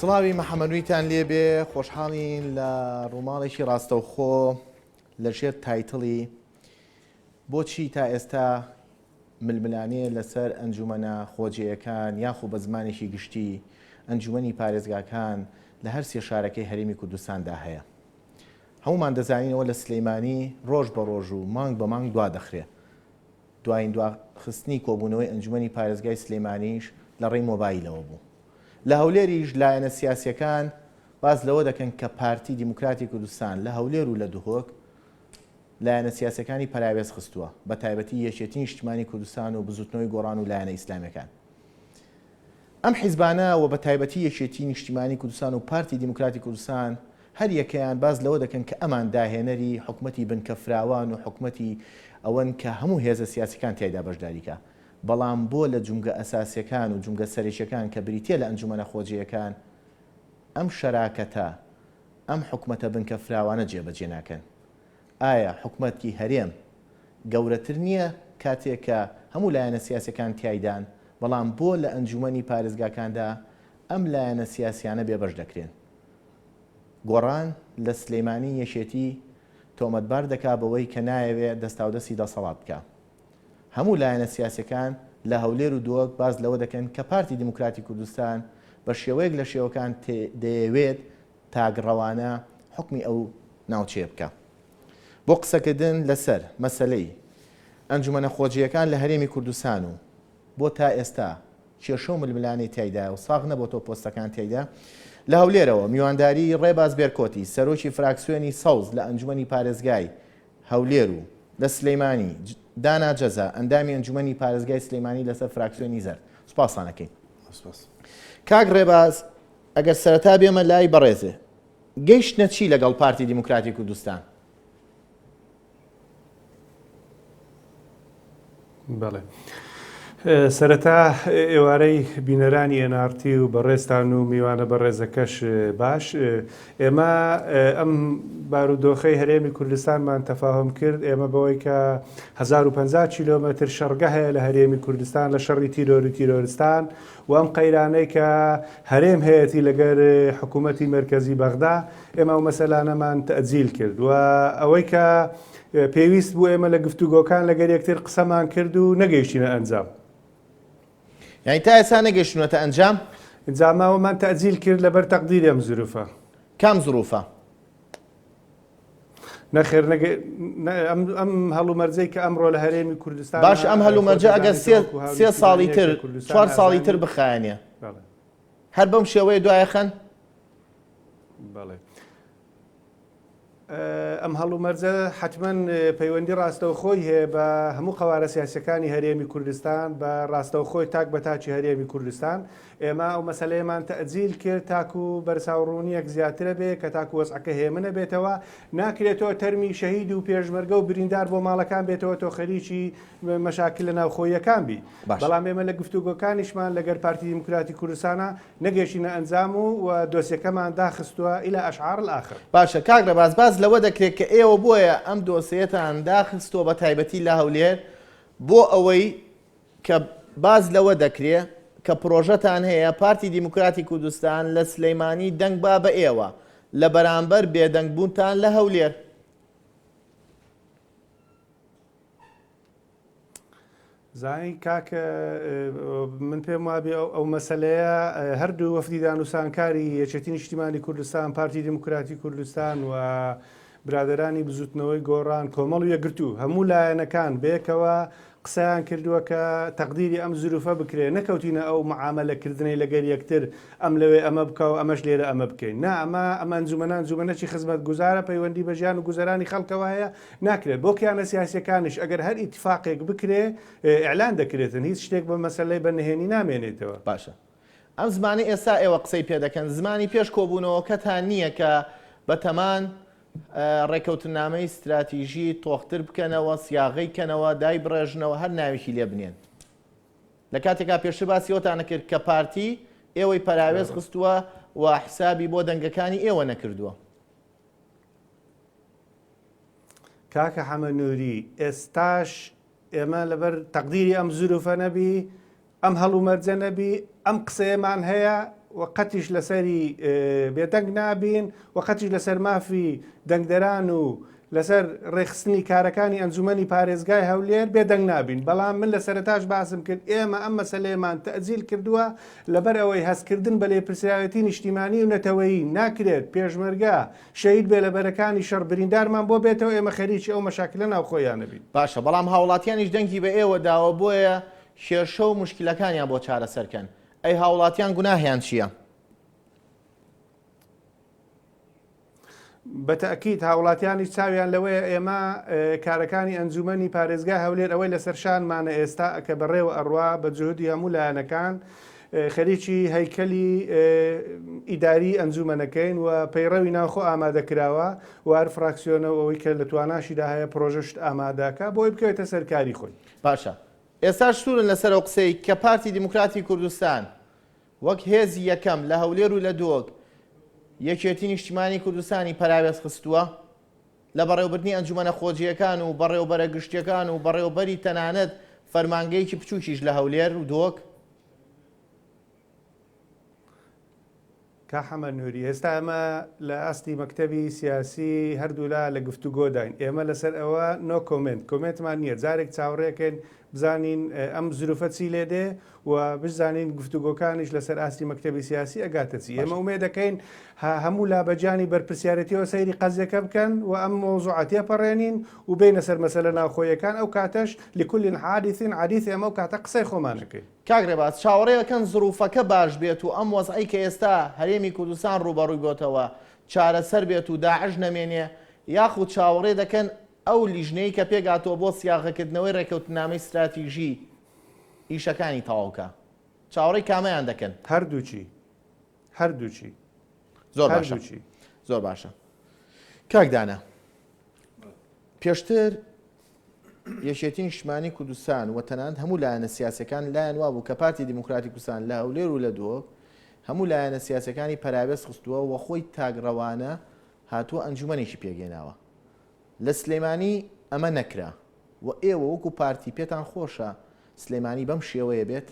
سڵاوی محەمەنویتان لێبێ خۆشحاڵین لە ڕووماڵێکی ڕاستەوخۆ لە ژێر title ی بۆچی تا ئێستا ململانێ لەسەر ئەنجومەنە خۆجێیەکان یاخو بە زمانێکی گشتی ئەنجومەنی پارێزگاکان لە هەر سێ شارەکەی هەرێمی کوردستاندا هەیە. هەموومان دەزانین ئەوە لە سلەیمانی ڕۆژ بە ڕۆژ و مانگ بە مانگ دوا دەخرێ. دوایین دواخستنی کۆبوونەوەی ئەنجومەنی پارێزگای سلەیمانیش لە ڕێی مۆبایلەوە بوو. لە هەولێریش لایەنە سیاسییەکان باس لەوە دەکەن کە پارتی دیموکراتی کوردستان لە هەولێر و لە دهۆک لایەنە سیاسیەکانی پەراوێز خستووە، بە تایبەتی یەکێتی نیشتیمانی کوردستان و بزوتنەوەی گۆڕان و لایەنە ئیسلامیەکان. ئەم حیزبانە و بە تایبەتی یەکێتی نیشتیمانی کوردستان و پارتی دیموکراتی کوردستان هەر یەکەیان باس لەوە دەکەن کە ئەمان داهێنەری حکومەتی بنکە فراوان و حکومەتی ئەوەن کە هەموو هێزە سیاسیەکان تیایدا بەشداری کا بەڵام بۆ لە جومگە ئەساسیەکان و جومگە سەرەکیەکان کە بریتیە لە ئەنجومەنە خۆجێیەکان ئەم شەراکەتە ئەم حکومەتە بنکە فراوانە جێبەجێ ناکەن؟ ئایا حکومەتی هەرێم گەورەتر نییە کاتێک کە هەموو لایەنە سیاسیەکان تیایدان، بەڵام بۆ لە ئەنجومەنی پارێزگاکاندا ئەم لایەنە سیاسیانە بێبەش دەکرێن؟ گۆڕان لە سلیمانی یەکێتی تۆمەتبار دەکا بەوەی کە نایەوێ دەستاودەستی دەسەڵات بکا. هەموو لایەنە سیاسیەکان لە هەولێر و دهۆک باس لەوە دەکەن کە پارتی دیموکراتی کوردستان بە شێوەیەک لە شێوەکان دەیەوێت تاکڕەوانە حوکمی ئەو ناوچەیە بکا. بۆ قسەکردن لەسەر مەسەلەی ئەنجومەنە خۆجێیەکان لە هەرێمی کوردستان و بۆ تا ئێستا کێشە و ململانێی تیایدایە و ساغ نەبۆتەوە پۆستەکان تیایدا، لە هەولێرەوە میوانداری ڕێباز بێرکۆتی سەرۆکی فراکسیۆنی سەوز لە ئەنجومەنی پارێزگای هەولێر و لە سلیمانی دانا جەزا ئەندامی ئەنجومەنی پارێزگای سلیمانی لەسەر فراکسیۆنی زەرد سوپاستان ئەکەین. کاک ڕێباز ئەگەر سەرەتا بێمە لای بەڕێزێ گەیشتنە چی لەگەڵ پارتی دیموکراتی کوردستان؟ بەڵێ. سەرەتا ئێوارەی بینەرانی NRT و بەڕێزتان و میوانە بەڕێزەکەش باش. ئێمە ئەم بارودۆخەی هەرێمی کوردستانمان تەفاهم کرد، ئێمە بەوەی کە 1050 کیلۆمەتر شەڕگە هەیە لە هەرێمی کوردستان لە شەڕی تیرۆر و تیرۆرستان و ئەم قەیرانەی کە هەرێم هەیەتی لەگەر حکوومەتی مەرکەزی بەغدا، ئێمە ئەو مەسەلانەمان تەئجیل کرد و ئەوەی کە پێویست بوو ئێمە لە گفتوگۆکان لەگەر یەکتر قسەمان کرد و نەگەیشتینە ئەنجام. یانی تا ئێستا نەگەیشتونەتە ئەنجام؟ ئینجا ماوەمان تەئجیل کرد لەبەر تەقدیری ئەم زروفە. کام زروفە؟ نەخێر نەگە ئەم ئەم هەڵومەرجەی کە ئەمڕۆ لە هەرێمی کوردستان باش ئەم هەلومەرجە ئەگەر سێ سێ ساڵی تر چوار ساڵی تر بخایەنێ هەر بەم شێوەیە دوایە خەن؟ بەڵێ. ئەم هەڵومەرجە حەتمەن پەیوەندی ڕاستەوخۆی هەیە بە هەموو قەوارە سیاسیەکانی هەرێمی کوردستان بە ڕاستەوخۆی تاک بە تاکی هەرێمی کوردستان ئێمە ئەو مەسەلەیەمان تەئجیل کرد تاکو بەرچاوڕوونیەک زیاترە بێ کە تاکو وەزعەکە هێمنە بێتەوە ناکرێتەوە تەرمی شەهید و پێشمەرگە و بریندار بۆ ماڵەکان بێتەوە تۆ خەریکی مەشاکلە ناوخۆییەکان بی بەڵام ئێمە لە گفتوگۆکانیشمان لەگەر پارتی دیموکراتی کوردستانە نەگەیشتینە ئەنجام و و دۆسیەکەمان داخستووە الی اشعار الاخر. باشە کاک ڕێباز باس لەوە دەکرێت کە ئێوە بۆیە ئەم دۆسێیەتان داخستووە بە تایبەتی لە هەولێر بۆ ئەوەی کە باس لەوە دەکرێ کە پرۆژەتان هەیە پارتی دیموکراتی کوردستان لە سلەیمانی دەنگ با بە ئێوە لە بەرامبەر بێدەنگ بوونتان لە هەولێر. زانی کاکە من پێم وابێ ئەو مەسەلەیە هەردوو وەفدی دانوسانکاری یەکێتی نیشتیمانی کوردستان پارتی دیموکراتی کوردستان و برادەرانی بزوتنەوەی گۆڕان کۆمەڵ و یەکگرتوو هەموو لایەنەکان بەیەکەوە قسەیان کردووە کە تەقدیری ئەم زروفە بکرێ نەکەوتینە ئەو معامەلەکردنەی لەگەر یەکتر ئەم لەوێ ئەمە بکە و ئەمەش لێرە ئەمە بکەین نا ئەمە ئەم ئەنجومەنە ئەنجومەنەکی خزمەتگوزارە پەیوەندی بە ژیان و گوزەرانی خەڵکەوە هەیە ناکرێت بۆ کیانە سیاسیەکانیش ئەگەر هەر ئیتفاقێک بکرێ ئیعلان دەکرێتن هیچ شتێک بە مەسەلەی بە نهێنی نامێنێتەوە. باشە ئەم زمانەی ئێستا ئێوە قسەی پێ دەکەن زمانی پێش کۆبوونەوەکەتان نییە کە بەتەمان ڕێکەوتننامەی ستراتیژی تۆختر بکەنەوە سیاغەی کەنەوە دایبڕێژنەوە هەر ناوێکی لێ بنێن لە کاتێکا پێشتر باسی ئەوتان نەکرد کە پارتی ئێوەی پەراوێز خستووە و حسابی بۆ دەنگەکانی ئێوە نەکردووە. کاکە حەمە نوری ئێستاش ئێمە لەبەر تەقدیری ئەم زروفە نەبی ئەم هەڵومەرجە نەبی ئەم قسەیەمان هەیە. و قەتیش لەسەری بێدەنگ نابین و قەتیش لەسەر مافی دەنگدەران و لەسەر ڕێکخستنی کارەکانی ئەنجومەنی پارێزگای هەولێر بێدەنگ نابین، بەڵام من لە سەرەتاش باسم کرد ئێمە ئەم مەسەلەیەمان تەئجیل کردووە لەبەر ئەوەی هەستکردن بە لێپرسراوێتی نیشتیمانی و نەتەوەیی ناکرێت پێشمەرگە شەهید بێ لە بەرەکانی شەڕ بریندارمان بۆ بێتەوە ئێمە خەریکی ئەو مەشاکلە ناوخۆییانە بین. باشە بەڵام هاوڵاتیانیش دەنگی بە ئێوە داوە بۆیە کێشە و موشکیلەکانیان بۆ چارەسەر کەن ئەی هاوڵاتیان گوناهیان چیە؟ بە تەئکید هاوڵاتیانیش چاویان لەوەیە ئێمە کارەکانی ئەنجومەنی پارێزگای هەولێر ئەوەی لەسەر شانمانە ئێستا کە بەڕێوە ئەڕوا بە جهودی هەموو لایەنەکان خەریکی هەیکەلی ئیداری ئەنجومەنەکەین و پەیڕەوی ناوخۆ ئامادە کراوە و هەر فراکسیۆنە و ئەوەی کە لە تواناشیدا هەیە پرۆژەشت ئامادەکە بۆی بکەوێتە سەر کاری خۆی. باشە ئێستاش سوورن لەسەر ئەو قسەی کە پارتی دیموکراتی کوردستان وەک هێزی یەکەم لە هەولێر و لە دهۆک یەکێتی نیشتیمانی کوردستانی پەراوێز خستووە لە بەڕێوەبردنی ئەنجومەنە خۆجێیەکان و بەڕێوەبەرە گشتیەکان و بەڕێوەبەری تەنانەت فەرمانگەیەکی بچووکیش لە هەولێر و دهۆک. کا حەمە نوری، ئێستا ئێمە لە ئاستی مەکتەبی سیاسی هەردوولا لە گفتوگۆداین، ئێمە لەسەر ئەوە no comment، comment مان نییە، جارێک چاوەڕێکەین بزانین ئەم زروفە چی لێ دێ و بشزانین گفتوگۆکانیش لەسەر ئاستی مەکتەبی سیاسی ئەگاتە چی. ئێمە ئومێد دەکەین هەموو لا بە گیانی بەرپرسیارێتیەوە سەیری قەزیەکە بکەن و ئەم مەوزوعە تێپەڕێنین و بێینە سەر مەسەلە ناوخۆیەکان، ئەو کاتەش لکل حادث حدیث ئێمە ئەو کاتە قسەی خۆمان ئەکەین. کاک ڕێباز چاوەڕێ ئەکەن زڕوفەکە باش بێت و ئەم وەزعەی کە ئێستا هەرێمی کوردستان ڕووبەڕووی بۆتەوە چارەسەر بێت و داعش نەمێنێ یاخود چاوەڕێ دەکەن ئەو لیژنەی کە پێکهاتووە بۆ سیاغەکردنەوەی ڕێکەوتنامەی ستراتیژی ئیشەکانی تەواو کا؟ چاوەڕێی کامەیان دەکەن؟ هەردووکی. هەردووکی. زۆر باشە. هەردووکی. زۆر باشە. کاک دانا پێشتر یەکێتی نیشتمانی کوردستان و تەنانەت هەموو لایەنە سیاسەکان لایەن وابوو کە پارتی دیموکراتی کوردستان لە هەولێر و لە دهۆک هەموو لایەنە سیاسەکانی پەراوێز خستووە و خۆی تاکڕەوانە هاتووە ئەنجومەنێکی پێکهێناوە لە سلێمانی ئەمە نەکرا و ئێوە وەکو پارتی پێتان خۆشە سلێمانی بەم شێوەیە بێت؟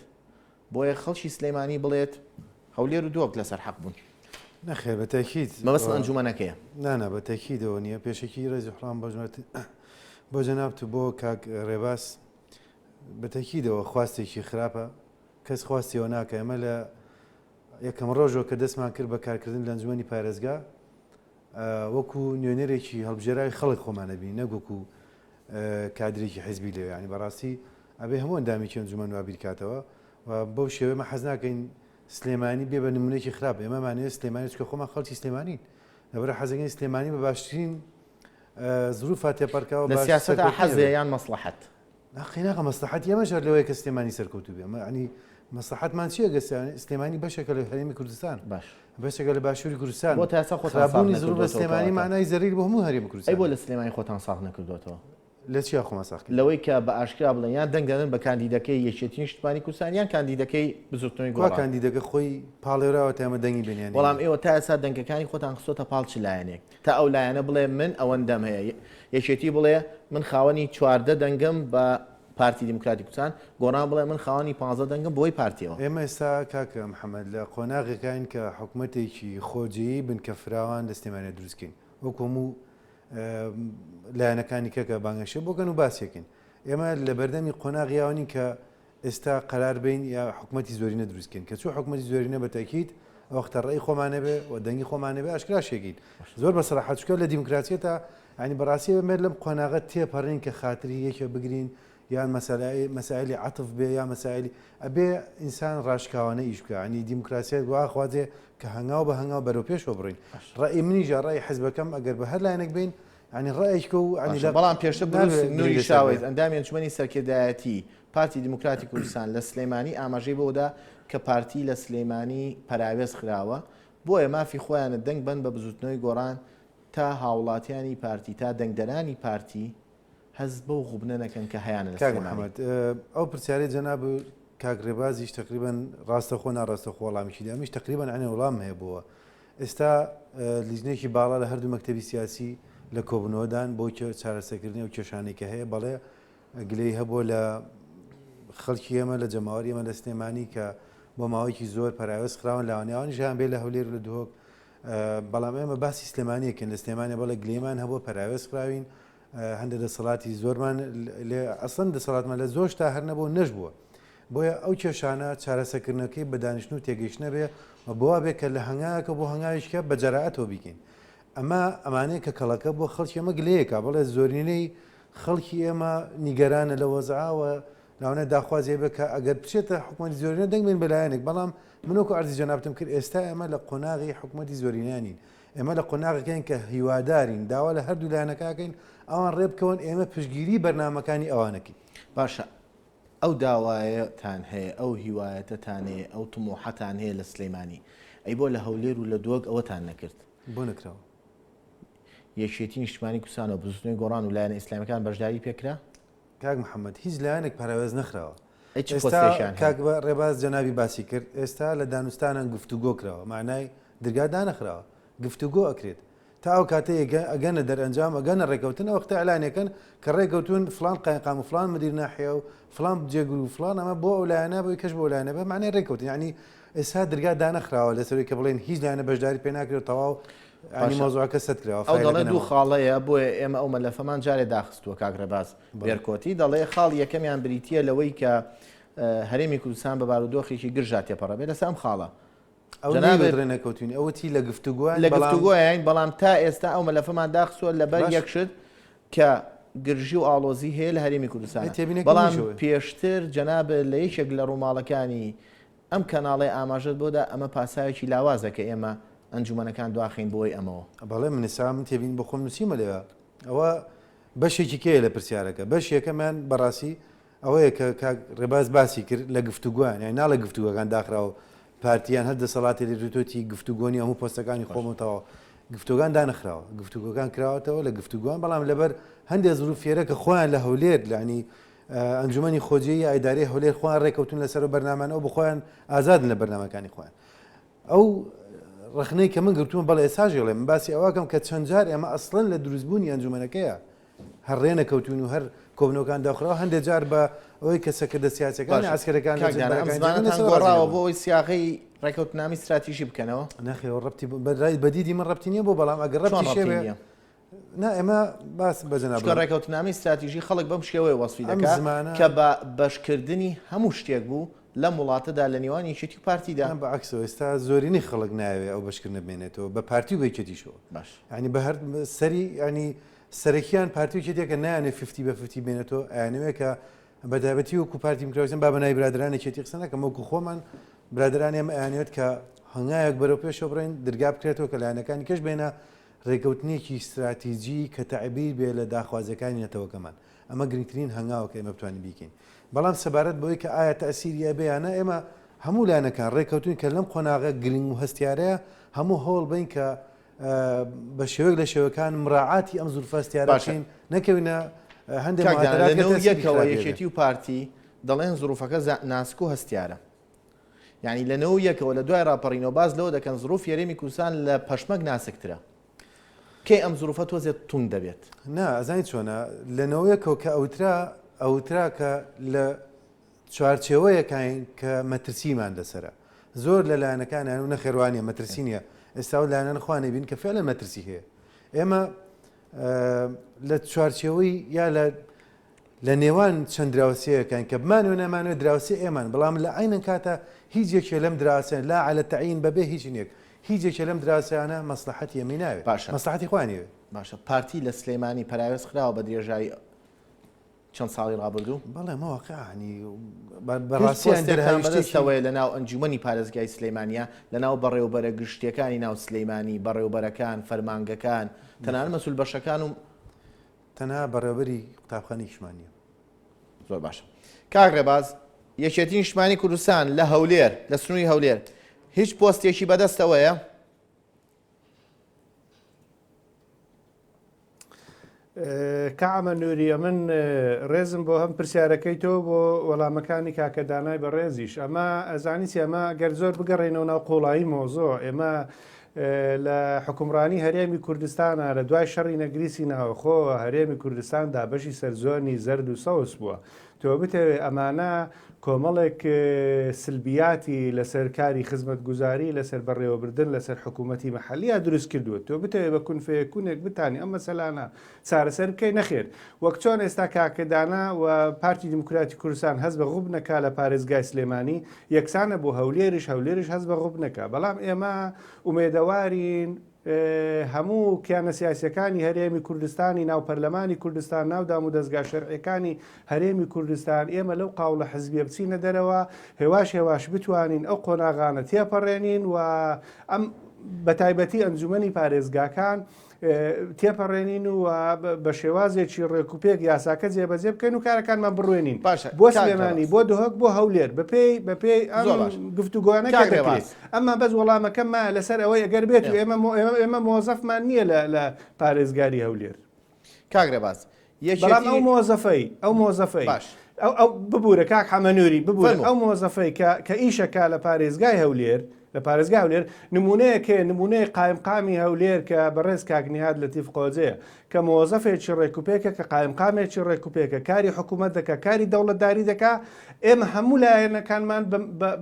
بۆیە خەڵکی سلێمانی بڵێت هەولێر و دهۆک لەسەر حەق بوون. نەخێر بە تەئکید. مەبەستم ئەنجومەنەکەیە. نا نا بە تەئکیدەوە نییە. پێشەکی ڕێز و احترام بۆ جەنابت و بۆ کاک ڕێباز. بە تەئکیدەوە خواستێکی خراپە. کەس خواستی ئەوە ناکا. ئێمە لە یەکەم ڕۆژەوە کە دەستمان کرد بە کارکردن لە ئەنجومەنی پارێزگا وەکو نوێنەرێکی هەڵبژێراوی خەڵک خۆمان ئەبینین نەک وەکو کادرێکی حیزبی لەوێ یانی بەڕاستی ئەبێ هەموو ئەندامێکی ئەنجومەن وا بیرکاتەوە و بەو شێوەیە مە حەز ناکەین سلێمانی بێ بە نمونەیەکی خراپ ئێمەمانەوێت سلێمانی چکە خۆمان خەڵکی سلێمانین لەبەر حەزەکەین سلێمانی بە باشترین زروفا تێپەرکەوە لە سیاسەتا حەزێ یان مەسڵەحەت قیناغە مەسلحەتی ئێمەش هەر لەوەیە کە سلێمانی سەرکەوتوو بێ ئەمە ینی مەسلحەتمان چییە گە سلێمانی بەشێکە لە هەرێمی کوردستان باش بەشێکە لە باشووری کوردستان بۆ تا ئێستا خۆتان ساغ خراپبوونی زروف لە نەکردووەتەوە سلێمانی کەواتە معنای زەریر بۆ هەموو هەرێمی ئەی کوردستانە بۆ لە سلێمانی خۆتان ساغ نەکردووەتەوە؟ لە چیا خۆمان ساغ کردین؟ لەوەی کە بە ئاشکرا بڵێن یان دەنگ دەدەن بە کاندیدەکەی یەکێتی نیشتمانی کوردستان یان کاندیدەکەی بزوتنەوەی کوا گۆڕان؟ کاندیدەکە خۆی پاڵێوراوە تا ئێمە دەنگی بێن یان وەڵام نەیەین؟ ئێوە تا ئێستا دەنگەکانی خۆتان خستۆتە پاڵ چ لایەنێک؟ تا ئەو لایەنە بڵێ من ئەوەندەم هەیە، یەکێتی بڵێ من خاوەنی 14 دەنگم بە پارتی دیموکراتی کوردستان، گۆڕان بڵێ من خاوەنی 15 دەنگم بۆی پارتیەوە. ئێمە ئێستا کاک محەمەد لە قۆناغێکاین کە حکومەتێکی خۆجێیی بنکە فراوان لە سلێمانیا دروست کەین وەکو هەموو لایەنەکانی کە کە بانگەشە بۆ کەن و باسیەکەین ئێمە لە بەردەمی قۆناغی ئەوە نین کە ئێستا قەرار بین یا حکومەتی زۆرینە دروست کەین کە چوو حکومەتی زۆرینە بە تەکید وەختە ڕێی خۆمان هەبێ و دەنگی خۆمان هەبێ ئاشکراشێکین زۆر بە سەراحەت چونکە لە دیموکراسیەتە ینی بەڕاستی ئێمە لەم قۆناغە تێپەڕین کە خاتری یەکێ بگرین یان مەسایلی عەتف بێ یا مەسایلی ئەبێ ئینسان ڕاشکاوانە ئیش بکا ینی دیموکراسیەت وا خوازێ کە هەنگاو بە هەنگاو بەرەو پێشەوە بڕین ڕەئی منیش یا ڕەئی حزبەکەم ئەگەر بە هەر لایەنێک بین ینی ڕەئێکە و ینی باشە لە بەڵام پێشتر بروس نابێ نوری گرێ لەسەر شاوەیس بێ. ئەندامی ئەنجومەنی سەرکردایەتی پارتی دیموکراتی کوردستان لە سلێمانی ئاماژەی بەوەدا کە پارتی لە سلێمانی پەراوێز خراوە بۆیە مافی خۆیانە دەنگ بەن بە بزوتنەوەی گۆڕان تا هاوڵاتیانی پارتی تا دەنگدەرانی پارتی هەست بەو غوبنە نەکەن کە هەیانە لە کاک سلێمانی. محمد ئەو پرسیارەی جەناب کاک ڕێبازیش تەقریبەن ڕاستەخۆ ناڕاستەخۆ وەڵامیشی دا منیش تەقریبەن عەینەن وەڵامم هەیە بۆوە ئێستا لیژنەیەکی باڵا لە هەردوو مەکتەبی سیاسی لە کۆبوونەوەدان بۆ چارەسەرکردنی ئەو کێشانەی کە هەیە بەڵێ گلەیی هەبووە لە خەڵکی ئێمە لە جەماوەری ئێمە لە سلێمانی کە بۆ ماوەیەکی زۆر پەراوێز خراون لاوانەیە ئەوانیش هەیان بێ لە هەولێر و لە دهۆک بەڵام ئێمە باسی سلێمانیەکەن لە سلێمانە بەڵێ گلەیمان هەبووە پەراوێز خراوین هەندێک دەسەڵاتی زۆرمان لێ ئەسڵەن دەسەڵاتمان لە زۆر شتا هەر نەبوو نەشبووە بۆیە ئەو کێشانە چارەسەکردنەکەی بە دانیشتن و تێگەیشتنە بێ و بۆوا بێ کە لە هەنگاوێکە بۆ هەنگاوێکە بە جەرائەتەوە بیکەین ئەمە ئەمانەیە کە کەڵەکە بۆ خەڵکی ئەمە گلەیەکە بڵێ زۆرینەی خەڵکی ئێمە نیگەرانە لە وەزعاوە لەوانەیە داخوازی هەبێت کە ئەگەر بچێتە حکومەتی زۆرینە دەنگ بێن بە لایەنێک، بەڵام من وەکو عەرزی جەنابتم کرد ئێستا ئێمە لە قۆناغی حکومەتی زۆرینە نین، ئێمە لە قۆناغێکین کە هیوادارین داوا لە هەردوو لایەنەکە ئەکەین ئەوان ڕێبکەون ئێمە پشتگیری بەرنامەکانی ئەوانەکەین. باشە ئەو داوایەتان هەیە، ئەو هیوایەتەتان هەیە، ئەو تموحەتان هەیە لە سلێمانی، ئەی بۆ لە هەولێر و لە دهۆک ئەوەتان نەکرد؟ بۆ نەکراوە؟ یەکێتی نیشتمانی کوردستان و بزوتنەوەی گۆڕان و لایەنە ئیسلامیەکان بەشداری پێکرا؟ کاک محمد هیچ لایەنێک پەراوێز نەخراوە ئەی چ ئێستا پۆستێکیان هەیە؟ کاک ڕێباز جەنابی باسی کرد ئێستا لە دانوستانان گفتوگۆ کراوە مەعنای درگا دانەخراوە گفتوگۆ ئەکرێت تا ئەو کاتەی ئەگەنە دەرئەنجام ئەگەنە ڕێکەوتن ئەو وەختە ئیعلانیەکەن کە ڕێکەوتون فڵان قایمقام و فڵان مدیر ناحیە و فڵان جێگر و فڵان ئەمە بۆ ئەو لایەنە بۆی کەش بۆ لایەنە بە مەعنای ڕێکەوتن یعنی ئێستا درگا دانەخراوە لەسەروی کە بڵێن هیچ لایەنە بەشداری پێ ناکرێت و تەواو ینی باشە مەوزوعەکە سەد کراوە ئەو فایلەکە دەڵێ دوو نەماوە. خاڵەیە بۆیە ئێمە ئەو مەلەفەمان جارێ داخستووە کاک ڕێباز بەڵێ. بێرکۆتی دەڵێ خاڵی یەکەمیان بریتییە لەوەی کە هەرێمی کوردستان بە بارودۆخێکی گرژا تێپەڕەبێ لەسەر ئەم خاڵە ئەو جەنابت نەیوت ڕێنەکەوتوین ئەو وتی لە گفتوگۆیان لە بەڵام گفتوگۆیان بەڵام تا ئێستا ئەو مەلەفەمان داخستووە لەبەر باش یەک شت کە گرژی و ئاڵۆزی هەیە لە هەرێمی ئەی کوردستانە تێبینەکەی بەڵام منیش ئەوەیە. پێشتر جەنابت لە یەکێک لە ڕووماڵەکانی ئەم کەناڵەی ئاماژەت بۆ دا ئەمە پاساوێکی لاوازە کە ئێمە ئەنجومەنەکان دواخەین بۆی ئەمەوە. بەڵێ من ئێستا من تێبینی بۆ خۆم نووسیومە لەوێ ئەوە بەشێکی کێیە لە پرسیارەکە بەش یەکەمیان بەڕاستی ئەوەیە کە کاک ڕێباز باسی کرد لە گفتوگۆیان یانی ناڵێ گفتوگۆکان داخراوە پارتیان هەر دەسەڵاتی لێ دوتۆتی گفتوگۆنی هەموو پۆستەکانی خۆم و تەواو گفتوگان دانەخراوە گفتوگۆکان کراوەتەوە لە گفتوگۆان بەڵام لەبەر هەندێک زروف فێرە کە خۆیان لە هەولێر لانی ئەنجومەنی خۆجێی یا ئیدارەی هەولێر خۆیان ڕێکەوتون لەسەر و بەرنامانە ئەو بخۆیان ئازادن لە بەرنامەکانی خۆیان ئەو ڕەخنەی کە من گرتوومە بەڵێ ئێستاش ئەڵێم من باسی ئەوەکەم کە چەند جار ئێمە ئەسڵەن لە دروستبوونی ئەنجومەنەکەیە هەر ڕێ نەکەوتوین و هەر کۆبنەوەکان داخراوە هەندێک جار بە ئەوەی کە سەرکردە سیاسیەکان باشە عسکەرەکان لە کاک دانا ئەم جەنبەرەکانی زمانەتان جەنگن لەسەر ڕازی گۆڕاوە نەبوون بۆ ئەوەی سیاغەی ڕێکەوتنامەی ستراتیژی بکەنەوە؟ نەخێر ڕەبتی بە بە دیدی من ڕەبتی نییە بۆ بەڵام ئەگەر چۆن ڕەبتی ڕەبتی شێوێ نییە؟ نا ئێمە باس بە جەناب چونکە بڵێم ڕێکەوتنامەی ستراتیژی خەڵک بەم شێوەیە وەسفی ئەم دەکا زمانە کە بە بەشکردنی هەموو شتێک بوو لەم وڵاتەدا لە نێوان یەکێتی و پارتیدا. نا بە عەکسەوە ئێستا زۆرینەی خەڵک نایەوێ ئەو بەشکردنە بمێنێتەوە بە پارتی و بە یەکێتیشەوە باش. یانی بە هەر سەری یانی سەرەکیان پارتی و یەکێتیە کە نایانەوێ fifty بە fifty بمێنێتەوە ئەیانەوێ کە بە تایبەتی وەکو پارتی دیموکراتی با بە ناوی برادەران یەکێتی قسە نەکەم وەکو خۆمان برادەران ئێمە ئەیانەوێت کە هەنگاوێک بەرەو پێشەوە بڕۆین درگا بکرێتەوە کە لایەنەکانی کەش بێنە ڕێکەوتنێکی ستراتیجی کە تەعبیر بێ لە داخوازیەکانی نەتەوەکەمان ئەمە گرنگترین هەنگاوە کە ئێمە بتوانین بیکەین بەڵام سەبارەت بەوەی کە ئایا تەئسیری ئەبێ یا نا ئێمە هەموو لایەنەکان ڕێکەوتوین کە لەم قۆناغە گرنگ و هەستیارەیە هەموو هەوڵ بەین کە بە شێوەیەک لە شێوەکان مراعاتی ئەم زورفە هەستیارە باشە بکەین نەکەوینە هەندێک کاک دانا معادلات لە کە نەو تەئسیری یەکەوە خراپی هەبێ. یەکێتی و پارتی دەڵێن زروفەکە ناسک و هەستیارە یانی لە نەو یەکەوە لە دوای ڕاپەڕینەوە باس لەوە دەکەن زروفی هەرێمی کوردستان لە پەشمەک ناسکترە کەی ئەم زروفە تۆزێ توند دەبێت؟ نا ئەزانی چۆنە لە نەوەیەکەوە کە ئەوترا ئەوترا کە لە چوارچێوەیەکاین کە مەترسیمان لەسەرە زۆر لە لایەنەکانیان و نەخێر وانیە مەترسی نییە ئێستا و لایەنان خوانێ بین کە فعلا مەترسی هەیە ئێمە لە چوارچێوەی یا لە لە نێوان چەند دراوسێیەکان کە بمانەوێ نەمانەوێ دراوسێ ئێمان بەڵام لە عەینەن کاتە هیچ یەکێ لەم دراوسێن لا عەلە تەعین بەبێ هیچ نیەک هیچ یەکێ لەم دراوسێیانە مەسڵەحەتی ئێمەی ناوێ باشە. مەسڵەحەتی خۆیانی ئەوێ. باشە پارتی لە سلێمانی پەراوێز خراوە بە درێژایی چەند ساڵی ڕابردوو؟ بەڵێ ئەمە واقیعە یانی هیچ بەڕاستی یان پۆستێکتان دەرهاویشتێکی. بەدەستەوەیە لەناو ئەنجومەنی پارێزگای سلێمانیە لەناو بەڕێوبەرە گشتیەکانی ناو سلێمانی بەڕێوبەرەکان فەرمانگەکان تەنانەت مەسول بەشەکان و تەنها بەڕێوەبەری قوتابخانەیەکیشمان نییە. زۆر باشە کاک ڕێباز یەکێتی نیشتمانی کوردستان لە هەولێر لە سنووری هەولێر هیچ پۆستێکی بەدەستەوەیە؟ کامە نوریە من ڕێزم بۆ هەم پرسیارەکەی تۆ بۆ وەڵامەکانی کاکە دانای بەڕێزیش ئەمە ئەزانی چی ئەمە گەر زۆر بگەڕێنەوە ناو قوڵایی مۆزۆ ئێمە لە حوکمڕانی هەرێمی کوردستانا لە دوای شەڕی نەگریسی ناوەخۆوە هەرێمی کوردستان دابەشی سەر زۆنی زەرد و سەوز بووە. تۆ بتەوێ ئەمانە کۆمەڵێک سلبیاتی لەسەر کاری خزمەتگوزاری، لەسەر بەڕێوەبردن، لەسەر حکوومەتی مەحەلییا دروست کردووە. تۆ بتەوێ بە کونفەیەکونێک بتانی ئەم مەسەلانە چارەسەر بکەی؟ نەخێر. وەک چۆن ئێستا کاک دانا و پارتی دیموکراتی کوردستان هەست بە غوبنە کا لە پارێزگای سلێمانی، یەکسانە بۆ هەولێریش، هەولێریش هەست بە غوبنە کا. بەڵام ئێمە ئومێدەوارین هەموو کیانە سیاسیەکانی هەرێمی کوردستانی ناو پەرلەمانی کوردستان، ناو دامودەزگا شەرعیەکانی هەرێمی کوردستان، ئێمە لەو قاوڵە حزبیە بچینە دەرەوە، هێواش هێواش بتوانین ئەو قۆناغانە تێپەڕێنین و ئەم بەتایبەتی ئەنجومەنی پارێزگاکان تێپەڕێنین و بە شێوازێکی ڕێکوپێک یاساکە جێبەجێ بکەین و کارەکانمان بڕوێنین باشە بۆ سلێمانی بۆ دهۆک بۆ هەولێر بەپێی بەپێی ئەم گفتوگۆانە کە دەکرێت ئەمما بەس وەڵامەکەم مایە لەسەر ئەوەی ئەگەر بێت و ئێمە ئێمە مۆزەفمان نییە لە پارێزگاری هەولێر کاک ڕێباز بەڵام ئەو مۆزەفەی ئەو مۆزەفەی باش ئەو ئەو ببوورە کاک حەمەنوری ببوورە ئەو مۆزەفەی کە کە ئیشەکە لە پارێزگای هەولێر لە پارێزگای هەولێر نمونەیەک هەیە نمونەی قایمقامی هەولێر کە بەڕێز کاک نیهاد لەتیف قۆجەیە کە مۆزەفێکی ڕێکوپێکە کە قایمقامێکی ڕێکوپێکە کاری حکوومەت دەکا کاری دەوڵەتداری دەکا ئێمە هەموو لایەنەکانمان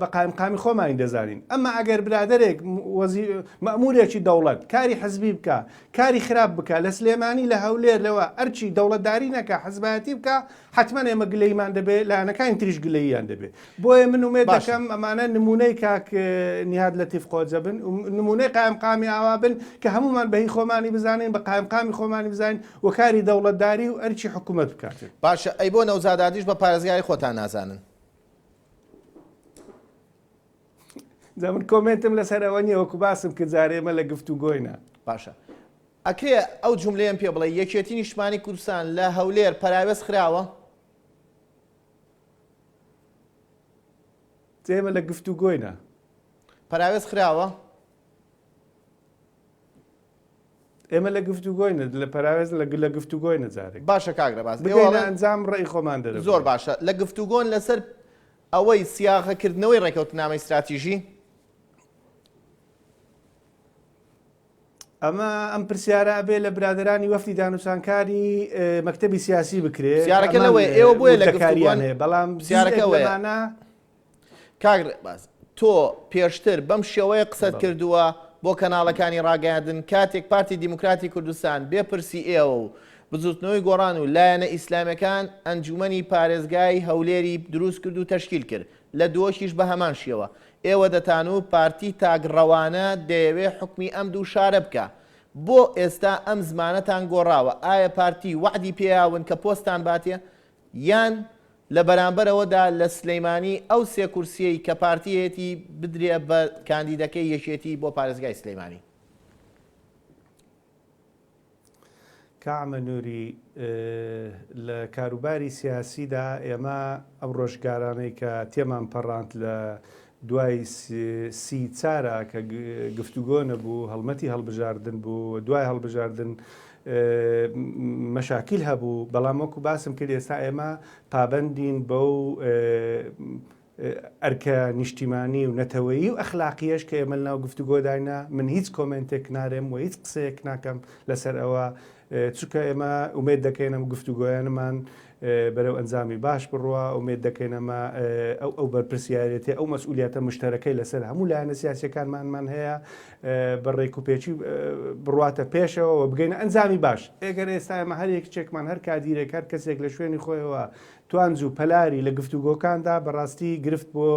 بە قایمقامی خۆمانی دەزانین ئەمە ئەگەر برادێک مەمورێکی دەوڵەت کاری حزبی بکە کاری خراپ بکا لە سلێمانی لە هەولێر لەوە ئەرکی دەوڵەتداری نەکا حزبایەتی بکا حەتمەن ئێمە گلەیمان دەبێ لایەنەکانی تریش گلەییان دەبێ بۆیە من ئومێد باشە. دەکەم ئەمانە نمونەی کاک نیهاد لەتیف قۆجە بن نمونەی قایمقامی ئاوا بن کە هەمومان بە هی خۆمانی بزانین بە قایمقامی خۆمانی بزانین و کاری دەوڵەتداری و ئەرکی حکومەت بکاتن. باشە ئەی بۆ نەوزادادیش بە پارێزگاری خۆتان نازانن؟ جا من comment م لەسەر ئەوە نییە وەکو باسم کرد جارێ ئێمە لە گفتوگۆینە. باشە ئەکرێ ئەو جوملەیەم پێ بڵێی یەکێتی نیشتمانی کوردستان لە هەولێر پەراوێز خراوە؟ جا ئێمە لە گفتوگۆینە. پەراوێز خراوە؟ ئێمە لە گفتوگۆینە لە پەراوێز لە لە گفتوگۆینە جارێک. باشە کاک ڕێباز ئێوە بگەینە ئەڵێن ئەنجام ڕەئی خۆمان زۆر دەرەبڕین. باشە لە گفتوگۆن لەسەر ئەوەی سیاغەکردنەوەی ڕێکەوتنامەی ستراتیژی؟ ئەمە ئەم پرسیارە ئەبێ لە برادەرانی وەفدی دانوسانکاری مەکتەبی سیاسی بکرێ پرسیارەکە لەوەیە ئێوە بۆیە لە گفتوگۆن هەیە بەڵام پرسیارەکە ئەوەیە کاک ڕێباز تۆ پێشتر بەم شێوەیە قسەت کردووە بۆ کەناڵەکانی ڕاگەیاندن کاتێک پارتی دیموکراتی کوردستان بێ پرسی ئێوە و بزوتنەوەی گۆڕان و لایەنە ئیسلامیەکان ئەنجومەنی پارێزگای هەولێری دروست کرد و تەشکیل کرد لە دهۆکیش بە هەمان شێوە ئێوە دەتانو پارتی تاکڕەوانە دەیەوێ حوکمی ئەم دوو شارە بکا بۆ ئێستا ئەم زمانەتان گۆڕاوە ئایا پارتی وەعدی پێیاون کە پۆستان باتێ یان لە بەرامبەرەوەدا لە سلیمانی ئەو سێ کورسیەی کە پارتی هەیەتی بدرێ بە کاندیدەکەی یەکێتی بۆ پارێزگای سلیمانی؟ کامە نوری، لە کاروباری سیاسیدا ئێمە ئەم ڕۆژگارانەی کە تێمان پەڕاند لە دوای سی چارە کە گفتوگۆ نەبوو، هەڵمەتی هەڵبژاردن بوو و دوای هەڵبژاردن مەشاکیل هەبوو، بەڵام وەکو باسم کرد ئێستا ئێمە پابەندین بەو ئەرکە نیشتیمانی و نەتەوەیی و ئەخلاقییەش کە ئێمە لەناو گفتوگۆداینە، من هیچ comment ێک نارێم و هیچ قسەیەک ناکەم لەسەر ئەوە، چونکە ئێمە ئومێد دەکەین ئەم گفتوگۆیانەمان بەرەو ئەنجامی باش بڕوا، ئومێد دەکەین ئەمە ئەو ئەو بەرپرسیارێتیە، ئەو مەسئولیاتە مشتەرەکەی لەسەر هەموو لایەنە سیاسیەکانمانمان هەیە بە ڕێکوپێکی بڕواتە پێشەوە و بگەینە ئەنجامی باش. ئەگەر ئێستا ئێمە هەر یەکێکمان، هەر کادیرێک، هەر کەسێک لە شوێنی خۆیەوە توانج و پەلاری لە گفتوگۆکاندا بەڕاستی گرفت بۆ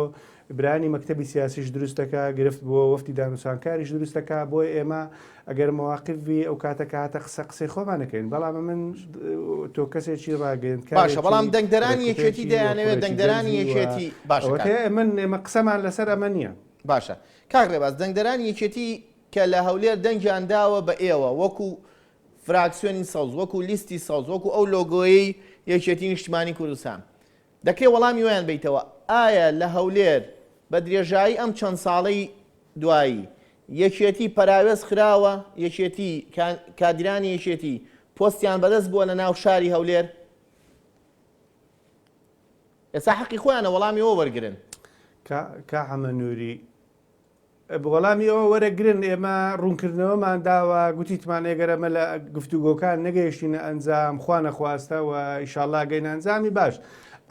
برایانی مەکتەبی سیاسیش دروست دەکا، گرفت بۆ وەفدی دانوسانکاریش دروست دەکا، بۆیە ئێمە ئەگەر مەواقیف بی ئەو کاتە کە هاتە قسە قسەی خۆمان ئەکەین، بەڵام ئەمن تۆ کەسێکی باشە بەڵام ڕاگەیەندکارێکی دەنگدەرانی یەکێتی ڕێکوپێکی و دەیانەوێت کوڕێکی دەنگدەرانی گەنجی و یەکێتی باشە کاک ئەوەتەیە ئەمن ئێمە قسەمان لەسەر ئەمە نییە. باشە کاک ڕێباز دەنگدەرانی یەکێتی کە لە هەولێر دەنگیان داوە بە ئێوە وەکو فراکسیۆنی سەوز، وەکو لیستی سەوز، وەکو ئەو لۆگۆیەی یەکێتی نیشتمانی کوردستان. دەکرێ وەڵامی وەیان بەیتەوە ئایا لە هەولێر بە درێژایی ئەم چەند ساڵەی دوایی یەکێتی پەراوێز خراوە، یەکێتی، کادیرانی یەکێتی پۆستیان بەدەست بووە لە ناو شاری هەولێر؟ ئێستا حەقی خۆیانە وەڵامی ئەوە وەرگرن. کا حەمە نوری. وەڵامی ئەوە وەرەگرن، ئێمە ڕوونکردنەوەمان داوە، گوتیتمان ئێگەر ئەمە لە گفتوگۆکان نەگەیشتینە ئەنجام، خوا نەخواستە و ئیشاڵڵا گەینە ئەنجامی باش.